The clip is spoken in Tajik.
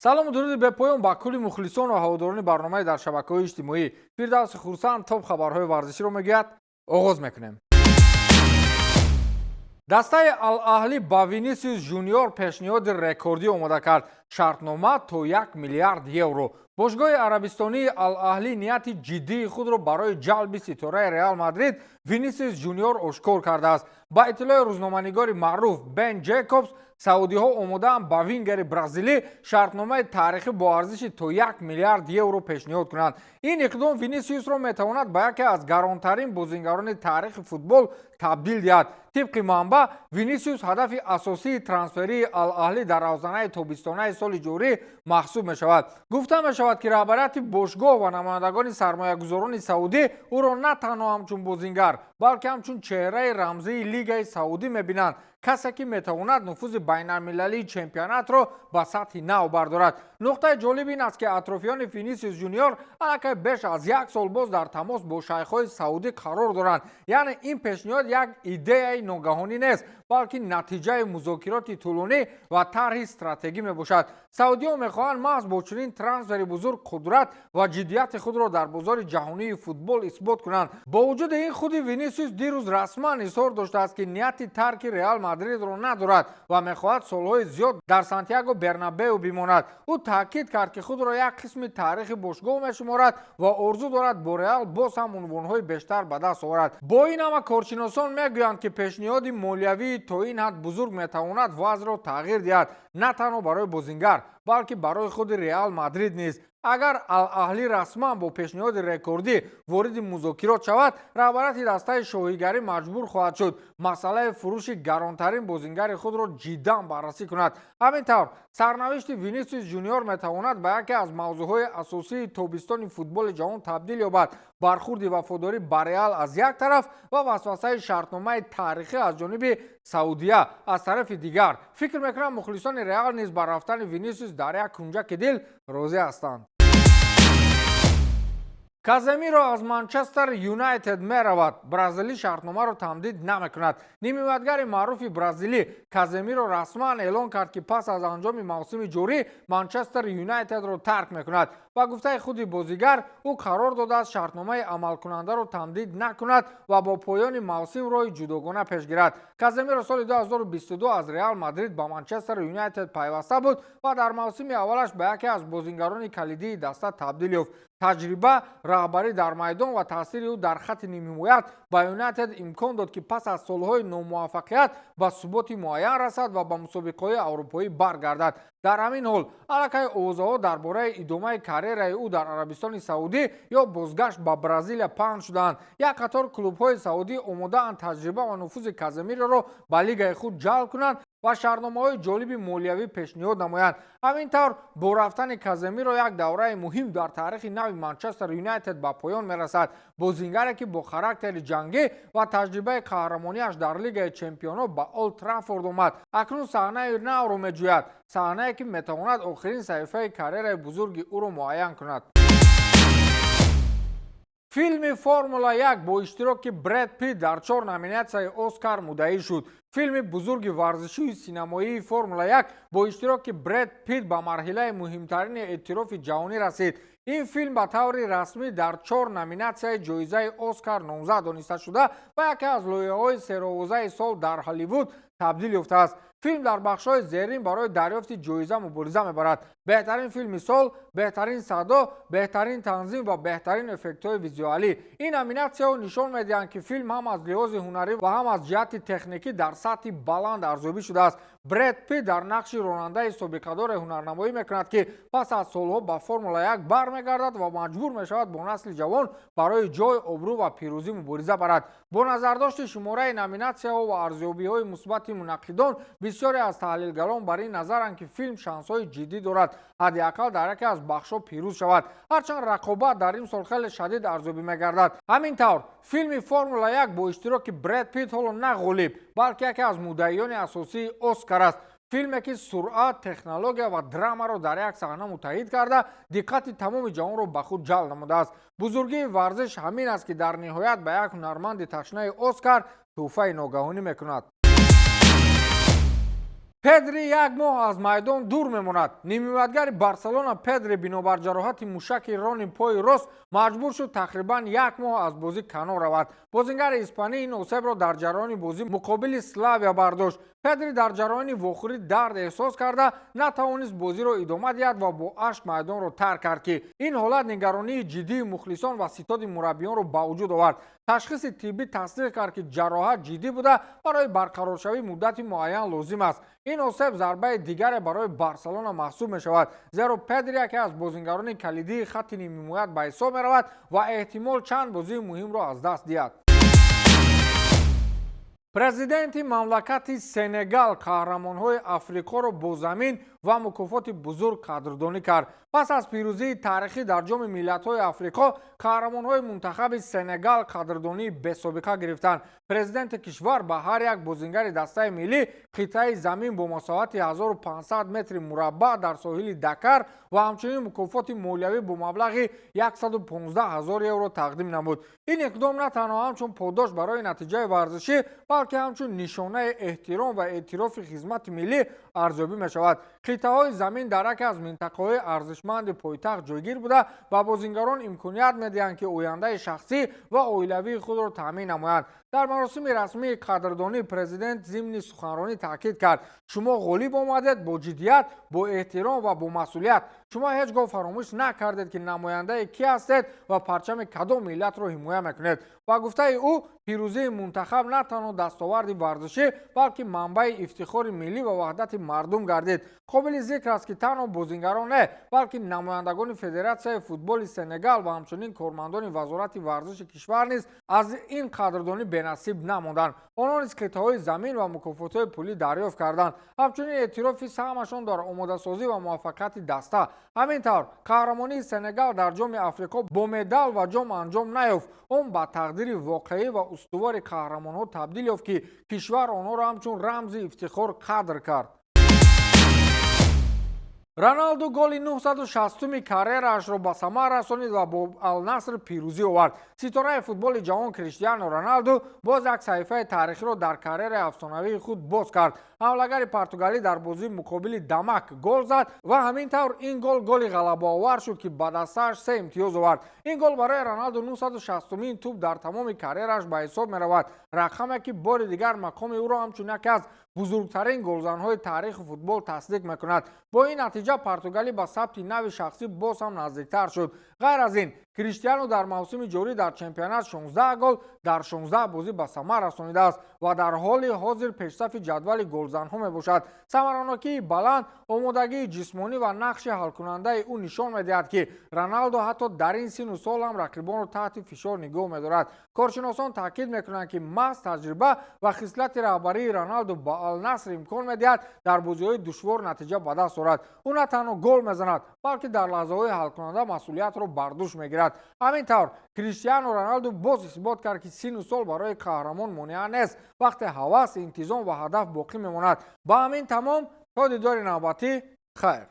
Салому дуруди бепоён ба кулли мухлисон ва ҳаводорони барномаи дар шабакаҳои иҷтимоӣ. Фирдавси Хурсанд топ хабарҳои варзиширо мегӯяд. Оғоз мекунем. Дастаи Алаҳлӣ ба Винисиус Жуниор пешниҳоди рекордӣ омода кард: шартнома то 1 миллиард евро. Бошгоҳи арабистонии Алаҳлӣ нияти ҷиддии худро барои ҷалби ситораи Реал Мадрид Винисиус Жуниор ошкор кардааст. Ба иттилои рӯзноманигори маъруф Бен Ҷекобс, саудиҳо омодаанд ба вингери бразилӣ шартномаи таърихӣ бо арзиши то 1 миллиард евро пешниҳод кунанд. Ин иқдом Винисиусро метавонад ба яке аз гаронтарин бозингарони таърихи футбол табдил диҳад. Тибқи манбаъ, Винисиус ҳадафи асосии трансферии Алаҳлӣ дар равзанаи тобистонаи соли ҷорӣ маҳсуб мешавад. Гуфта мешавад, ки раҳбарияти бошгоҳ ва намояндагони сармоягузорони саудӣ ӯро на танҳо ҳамчун бозингар, балки ҳамчун чеҳраи рамзии Лигаи Саудӣ мебинанд, касе ки метавонад нуфузи байналмилалии чемпионатро ба сатҳи нав бардорад. Нуқтаи ҷолиб ин аст, ки атрофиёни Винисиус Жуниор аллакай беш аз як сол боз дар тамос бо шайхҳои саудӣ қарор доранд. Яъне ин пешниҳод як идеяи ногаҳонӣ нест, балки натиҷаи музокироти тӯлонӣ ва тарҳи стратегӣ мебошад. Саудиҳо мехоҳанд маҳз бо чунин трансфери бузург қудрат ва ҷиддияти худро дар бозори ҷаҳонии футбол исбот кунанд. Бо вуҷуди ин, худи Винисиус дирӯз расман изҳор доштааст, ки нияти тарки Реал Мадридро надорад ва мехоҳад солҳои зиёд дар Сантьяго Бернабеу бимонад. Ӯ таъкид кард, ки худро як қисми таърихи бошгоҳ мешуморад ва орзу дорад бо Реал боз ҳам унвонҳои бештар ба даст оварад. Бо ин ҳама, коршиносон мегӯянд, ки пешниҳоди молиявии то ин ҳад бузург метавонад вазъро тағйир диҳад, на танҳо барои бозингар, балки барои худи Реал Мадрид низ. Агар Алаҳлӣ расман бо пешниҳоди рекордӣ вориди музокирот шавад, раҳбарияти дастаи шоҳигарӣ маҷбур хоҳад шуд масъалаи фурӯши гаронтарин бозингари худро ҷиддан баррасӣ кунад. Ҳамин тавр, сарнавишти Винисиус Жуниор метавонад ба яке аз мавзӯъҳои асосии тобистони футболи ҷаҳон табдил ёбад: бархурди вафодорӣ ба Реал аз як тараф ва васвасаи шартномаи таърихӣ аз ҷониби Саудия аз тарафи дигар. Фикр мекунам, мухлисони Реал низ ба рафтани Винисиус дар як кунҷаки дил розӣ ҳастанд. Каземиро аз Манчестер Юнайтед меравад, бразилӣ шартномаро тамдид намекунад. Нимҳимоятгари маъруфи бразилӣ Каземиро расман эълон кард, ки пас аз анҷоми мавсими ҷорӣ Манчестер Юнайтедро тарк мекунад. Ба гуфтаи худи бозигар, ӯ қарор додааст шартномаи амалкунандаро тамдид накунад ва бо поёни мавсим роҳи ҷудогона пеш гирад. Каземиро соли 2022 аз Реал Мадрид ба Манчестер Юнайтед пайваста буд ва дар мавсими аввалаш ба яке аз бозингарони калидии даста табдил ёфт. Таҷриба, раҳбарӣ дар майдон ва таъсири ӯ дар хатти нимҳимоят ба Юнайтед имкон дод, ки пас аз солҳои номуваффақият ба суботи муайян расад ва ба мусобиқаҳои аврупоӣ баргардад. Дар ҳамин ҳол, аллакай овозаҳо дар бораи идомаи карьераи ӯ дар Арабистони Саудӣ ё бозгашт ба Бразилия паҳн шудаанд. Як қатор клубҳои саудӣ омодаанд таҷриба ва нуфузи Каземироро ба лигаи худ ҷалб кунанд ва шартномаҳои ҷолиби молиявӣ пешниҳод намоянд. Ҳамин тавр, бо рафтани Каземиро як давраи муҳим дар таърихи нави Манчестер Юнайтед ба поён мерасад. Бозингаре, ки бо характери ҷангӣ ва таҷрибаи қаҳрамонияш дар Лигаи Чемпионҳо ба Олд Траффорд омад, акнун саҳнаи навро меҷӯяд, саҳнае, ки метавонад охирин саҳифаи карьераи бузурги ӯро муайян кунад. Филми Формула 1 бо иштироки Бред Пит дар чор номинатсияи Оскар муддаӣ шуд. Филми бузурги варзишию синамоии Формула 1 бо иштироки Бред Пит ба марҳилаи муҳимтарини эътирофи ҷаҳонӣ расид. Ин филм ба таври расмӣ дар чор номинатсияи ҷоизаи Оскар номзад дониста шуда, ба яке аз лоиҳаҳои серовозаи сол дар Ҳолливуд табдил ёфтааст. Филм дар бахшҳои зерин барои дарёфти ҷоиза мубориза мебарад: беҳтарин филми сол, беҳтарин садо, беҳтарин танзим ва беҳтарин эффектҳои визуалӣ. Ин номинатсияҳо нишон медиҳанд, ки филм ҳам аз лиҳози ҳунарӣ ва ҳам аз ҷиҳати техникӣ дар сатҳи баланд арзёбӣ шудааст. Бред Пит дар нақши ронандаи собиқадоре ҳунарнамоӣ мекунад, ки пас аз солҳо ба Формула 1 бармегардад ва маҷбур мешавад бо насли ҷавон барои ҷой, обрӯ ва пирӯзӣ мубориза барад. Бо назардошти шумораи номинатсияҳо ва арзёбиҳои мусбати мунаққидон, бисёре аз таҳлилгарон бар ин назаранд, ки филм шансҳои ҷиддӣ дорад ҳадди ақал дар яке аз бахшҳо пирӯз шавад, ҳарчанд рақобат дар ин сол хеле шадид арзёбӣ мегардад. Ҳамин тавр, филми Формула 1 бо иштироки Бред Пит ҳоло на ғолиб, балки яке аз муддаиёни асосии Оскар аст. Филме, ки суръат, технология ва драмаро дар як саҳна муттаҳид карда, диққати тамоми ҷаҳонро ба худ ҷалб намудааст. Бузургии варзиш ҳамин аст, ки дар ниҳоят ба як ҳунарманди ташнаи Оскар тӯҳфаи ногаҳонӣ мекунад. Педри як моҳ аз майдон дур мемонад. Нимҳимоятгари Барселона Педри бинобар ҷароҳати мушаки рони пои рост маҷбур шуд тақрибан як моҳ аз бозӣ канор равад. Бозингари испанӣ ин осебро дар ҷараёни бозӣ муқобили Славия бардошт. Педри дар ҷараёни вохӯрӣ дард эҳсос карда, натавонист бозиро идома диҳад ва бо ашк майдонро тарк кард, ки ин ҳолат нигаронии ҷиддии мухлисон ва ситоди мураббиёнро ба вуҷуд овард. Ташхиси тиббӣ тасдиқ кард, ки ҷароҳат ҷиддӣ буда, барои барқароршавӣ муддати муайян лозим аст. Ин осеб зарбаи дигаре барои Барселона маҳсуб мешавад, зеро Педри яке аз бозингарони калидии хатти нимҳимоят ба ҳисоб меравад ва эҳтимол чанд бозии муҳимро аз даст диҳад. Президенти мамлакати Сенегал қаҳрамонҳои Африқоро бо замин ва мукофоти бузург қадрдонӣ кард. Пас аз пирӯзии таърихӣ дар Ҷоми миллатҳои Африқо қаҳрамонҳои мунтахаби Сенегал қадрдонии бесобиқа гирифтанд. Президенти кишвар ба ҳар як бозингари дастаи миллӣ қитъаи замин бо масоҳати 1500 метри мураббаъ дар соҳили Дакар ва ҳамчунин мукофоти молиявӣ бо маблағи 115 ҳазор евро тақдим намуд. Ин иқдом на танҳо ҳамчун подош барои натиҷаи варзишӣ, балки ҳамчун нишонаи эҳтиром ва эътирофи хизмати миллӣ арзёбӣ мешавад. Қитъаҳои замин дар яке аз минтақаҳои арзишманди пойтахт ҷойгир буда, ба бозингарон имконият медиҳанд, ки ояндаи шахсӣ ва оилавии худро таъмин намоянд. Дар маросими расмии қадрдонӣ президент зимни суханронӣ таъкид кард: «Шумо ғолиб омадед бо ҷиддият, бо эҳтиром ва бо масъулият. Шумо ҳеҷ гоҳ фаромӯш накардед, ки намояндаи кӣ ҳастед ва парчами кадом миллатро ҳимоя мекунед». Ба гуфтаи ӯ, пирӯзии мунтахаб на танҳо дастоварди варзишӣ, балки манбаи ифтихори миллӣ ва ваҳдати мардум гардид. Қобили зикр аст, ки танҳо бозингарон не, балки намояндагони Федератсияи футболи Сенегал ва ҳамчунин кормандони Вазорати варзиши кишвар низ аз ин қадрдонӣ бенасиб намонданд. Онҳо низ қитъаҳои замин ва мукофотҳои пулӣ дарёфт карданд, ҳамчунин эътирофи саҳмашон дар омодасозӣ ва муваффақияти даста. Ҳамин тавр, қаҳрамонии Сенегал дар Ҷоми Африқо бо медал ва ҷом анҷом наёфт. Он ба тақдири воқеӣ ва устувори қаҳрамонҳо табдил ёфт, ки кишвар онҳоро ҳамчун рамзи ифтихор қадр кард. Роналду голи 960-уми карьераашро ба самар расонид ва бо Алнаср пирӯзӣ овард. Ситораи футболи ҷаҳон Криштиану Роналду боз як саҳифаи таърихиро дар карьераи афсонавии худ боз кард. Ҳамлагари португалӣ дар бозии муқобили Дамак гол зад ва ҳамин тавр ин гол голи ғалабаовар шуд, ки ба дастааш се имтиёз овард. Ин гол барои Роналду 960-умин тӯб дар тамоми карьерааш ба ҳисоб меравад, рақаме ки бори дигар мақоми ӯро ҳамчун яке аз бузургтарин голзанҳои таърихи футбол тасдиқ мекунад. Бо ин натиҷа португалӣ ба сабти нави шахсӣ боз ҳам наздиктар шуд. Ғайр аз ин, Криштиану дар мавсими ҷорӣ дар чемпионат 16 гол дар 16 бозӣ ба самар расонидааст ва дар ҳоли ҳозир пешсафи ҷадвали голзанҳо мебошад. Самаранокии баланд, омодагии ҷисмонӣ ва нақши ҳалкунандаи ӯ нишон медиҳад, ки Роналдо ҳатто дар ин сину сол ҳам рақибонро таҳти фишор нигоҳ медорад. Коршиносон таъкид мекунанд, ки маҳз таҷриба ва хислати раҳбарии Роналду ба Алнаср имкон медиҳад дар бозиҳои душвор натиҷа ба даст орад. Ӯ на танҳо гол мезанад, балки дар лаҳзаҳои ҳалкунанда масъулиятро бар дӯш мегирад. Ҳамин тавр, Криштиану Роналду боз исбот кард, ки сину сол барои қаҳрамон монеа нест, вақте ҳавас, интизом ва ҳадаф боқӣ мемонад. Ба ҳамин тамом. То дидори навбатӣ, хайр.